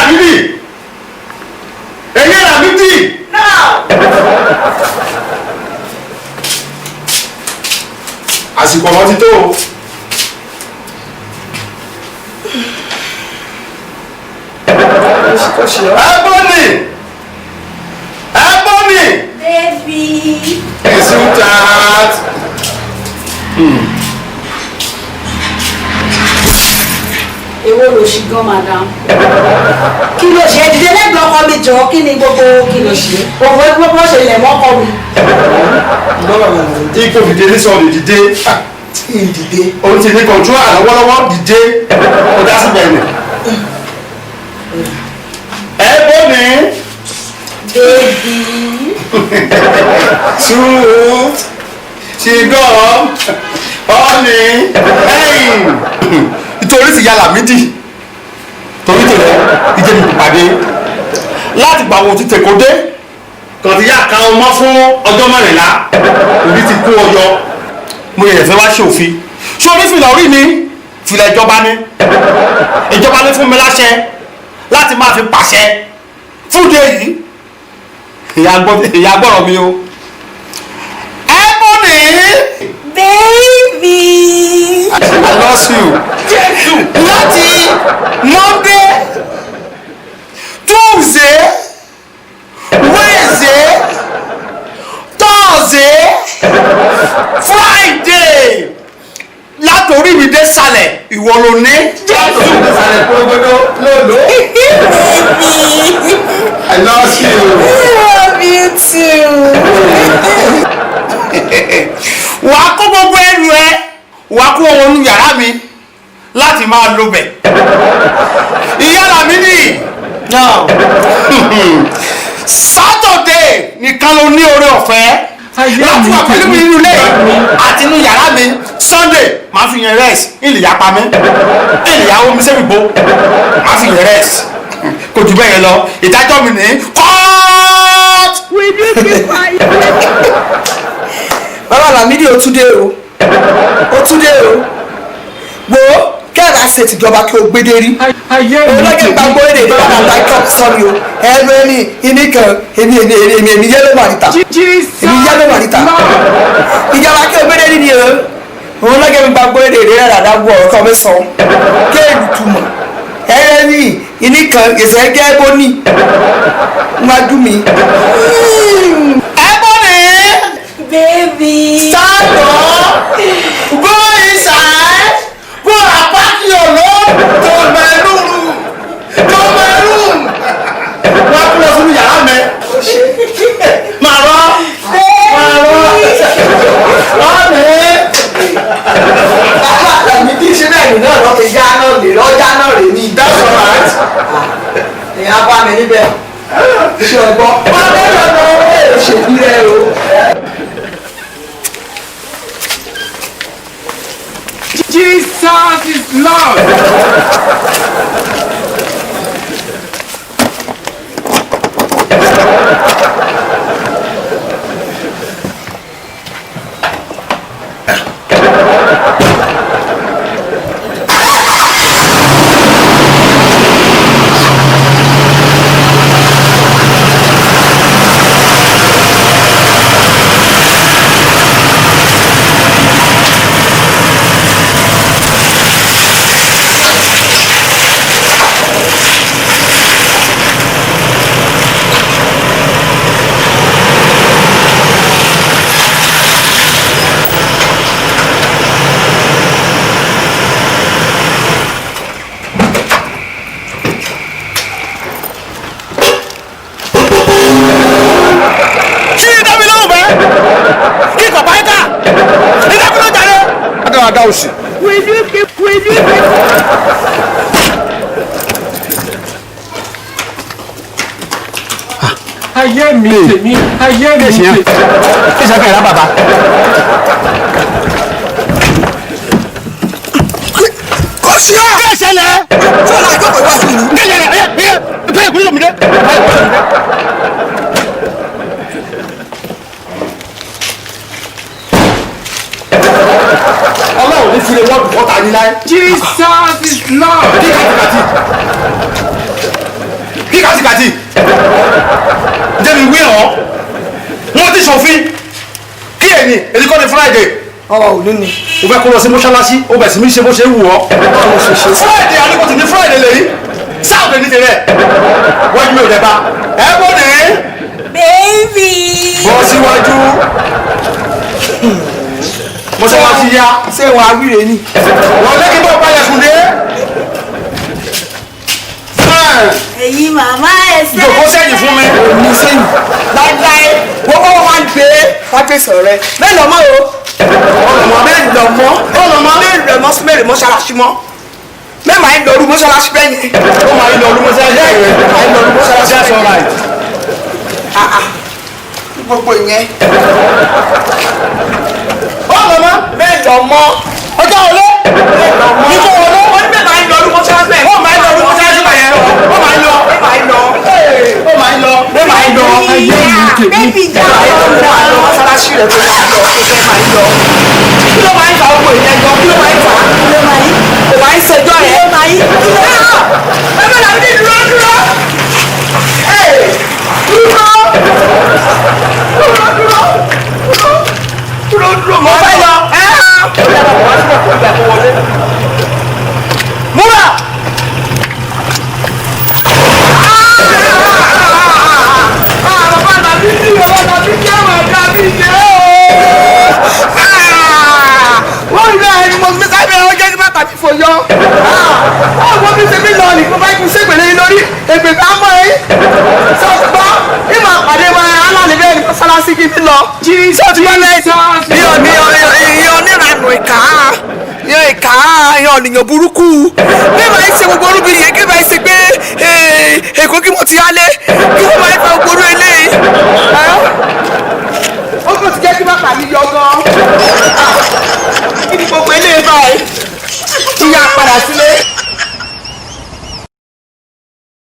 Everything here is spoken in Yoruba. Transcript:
Làmídì, ẹ̀yẹ Làmídì. Àsìkò ọmọ ti tó o. Ebony! Ebony! Baby. Sweetheart. Èwo ló ṣì gan, madam? Kí ló ṣe? Dìde lẹ́gbẹ̀ẹ́ ọkọ mi jọ, kí ni gbogbo kí ló ṣe? Òwò ẹgbẹ́ bó ṣe lẹ̀ mọ́kọ mi. Ipò dìde ní sọ̀rọ̀ dìde. Ìdìde. O ti ní kọ̀ntrol lọ́wọ́lọ́wọ́, dìde. O dá síbẹ̀ nì. Ebony! Baby. Sweet. Ṣìgọ́. Honey. Ẹ̀yìn. Nítorí ti ya Làmídì. Torí tòlẹ́ ìjẹ́ mi pàdé. Láti gbà wo ti tèkó dé. Kàn ti yá ka ọmọ fún ọjọ́ 14. Òbí ti kú ọyọ. Mo yẹ̀ fẹ́ wá ṣòfin. Ṣé orí fìlà orí mi? Fìlà ìjọba ni. Ìjọba ló fún mi láṣẹ láti máa fi pàṣẹ. Fún ìdí èyí, ìyá gbọ́rọ̀ mi o. Ebony! Baby. I lost you. Jésù! Láti Monday, Tuesday, Wednesday, Thursday, Friday. Látòrí mi dé sàlẹ̀, ìwọ ló ní. Jésù! Sàlẹ̀ kúrògbódó lòló. Baby. I lost you. I love you too. Wà á kó gbogbo ẹrù ẹ, wà á kó wọn wọnú yàrá mi láti máa lo bẹ̀. Ìyá Làmídì. Saturday nìkan ló ní oore ọ̀fẹ́ láti wà pẹ̀lú mi nínú ilé àti inú yàrá mi. Sunday máa fi yẹn rest, ìlìyà pa mí, ìlìyà omi sẹ́mi bo, máa fi yẹn rest. Kò jù bẹ́ẹ̀ yẹn lọ, ìdájọ́ mi ní court. Bàbá Làmídì, ó tún dé o, ó tún dé o. Wo kẹ́ẹ̀rà ṣe tìjọba kí o gbé dé rí. Olóyè gbàgbọ́ èdè ní bàbá bá kọ́ sọ́ni o. Ẹnu ẹni ìní kan, èmi èmi èmi èmi yẹ́lò màrìtà, èmi yẹ́lò màrìtà. Ìjọba kí o gbé dé rí ni o. Olóyè gbàgbọ́ èdè rẹ̀ rà wọ ọ̀rọ̀ kan mi sọ kéèlù túmọ̀ ẹni ìní kan ìṣẹ́ gẹ́ bóní wájú mi. Ebony! Baby. Stand up, go inside, go and pack your load to my room, to my room. Wọ́n á kú lọ sínú yàrá mi. Màá rọ́, màá rọ́, honey. Bàbá Làmídì ṣe bẹ́ẹ̀ ní náà lọ́ fi já náà lè lọ́jà náà rè ní. That's all right. Ìyá bá mi níbẹ̀. Ṣé o gbọ́? Wọ́n lọ́dọ̀ lọ́wọ́ èrò ṣèbí rẹ o. Jesus is Lord. Kí ni dábì lóhùn bẹ́ẹ̀? Kí kò bá yín ká? Ní dábì lóhùn jáde. Adá òsì. Will you keep? Will you keep? Ayé mi tèmi, ayé mi tèmi. Kí ṣe fẹ́ rà bàbá? Kò sí ọ́. Kí ṣẹlẹ̀? Sọ́la ìjókòó ìwà sí mi. Kí ṣẹlẹ̀? Ẹ ẹ bẹ́ẹ̀ kúrò mi dé. Ọlọ́run ní fi lè wọ́ọ̀dù fọ́ta yín láyé. Jesus is Lord. Kí kàtìkàtì. kàtìkàtì jẹ́ mi wí hàn wọ́n ti ṣòfin kí èyí èyí kọ́ ni Friday. Ọ̀ òní ni. O fẹ́ kó lọ sí mọ́ṣáláṣí o bẹ̀ sí mi ṣe bó ṣe wù ọ́. Friday àdúgbò ní Friday lèyí Saturday ní tèrè wọ́n mi ò dẹ̀ bá ẹ bọ́ ní. Baby. Bọ́ síwájú mọ́ṣáláṣí yá. Ṣé wọn awíre ni. Wọ́n lé kí bọ́ bá yẹn kùn dé. Èyí màmá ẹ sẹ́. Jòkó sẹ́yìn fún mi. Òní sẹ́yìn láíláí wọ́n kọ́ wọ́n máa ń gbé wájú ìsọ̀rọ̀ rẹ bẹ́ẹ̀ lọ́mọ́ o bẹ́ẹ̀ lọ́mọ́ bẹ́ẹ̀ lọ́mọ́ sí mẹ́rin mọ́ṣáláṣí mọ́ bẹ́ẹ̀ máa ń lọ orú mọ́ṣáláṣí bẹ́ẹ̀ yẹn. Ó máa ń lọ orú mọ́ṣáláṣí bẹ́ẹ̀ yẹn. Máa ń lọ orú mọ́ṣáláṣí That's all right. Gbogbo ìyẹn. Ó lọ́mọ́. Bẹ́ẹ̀ lọ́mọ́. Ọjọ́ wọlé. Bẹ́ẹ̀ lọ́mọ́. Nígbà wọlé. Wọ́n ní bẹ́ẹ̀ máa ń lọ orú mọ́ṣáláṣí bẹ́ẹ̀. Ó máa ń lọ orú mọ́ṣáláṣí bẹ́ẹ̀ yẹn. Ó máa ń lọ. Bẹ́ẹ̀ máa ń lọ. Ó máa ń lọ. Bẹ́ẹ̀ máa ń lọ. Baby já. Mọ́ṣáláṣí rẹ̀ tó máa ń lọ. Bẹ́ẹ̀ máa ń lọ. Kí ló máa ń fa owó ìyẹn gan? Kí ló máa ń fa? Kí ló máa ń? Kò máa ń ṣẹjọ́ Kí rẹ̀. ló máa ń? Kí ló máa ń? Bàbá làwọn ní dúró dúró. Dúró dúró dúró dúró dúró mo fẹ́ lọ. Múra. Bàbá làbí ní bàbá làbí ní àwọn àgbà mi jẹ́ ooo. Wọ́n rí bẹ́ẹ̀ ni mo fi sábẹ́ ọjọ́ ní bàtà mi fò yọ. Wọ́n fi ṣe mí lọ ní bàbá ikú ṣègbèlè yín lórí èpè bá mọ̀ ẹ́. Sọ gbọ́ ìmọ̀ àpàdé wa alálẹ̀ bẹ́ẹ̀ ni mọ́sálásí kí mi lọ. Sọ ti yọ lẹ́yìn. Ìyọ̀ oníranù ìkà ìyọ̀ ìkà ìyọ̀ ọ̀nìyàn burúkú. Bí màá ṣe gbogbo orúbi yẹn kí màá ṣe pé Èkó kí mo ti yálé kí wọ́n máa ń fa gbogbo orú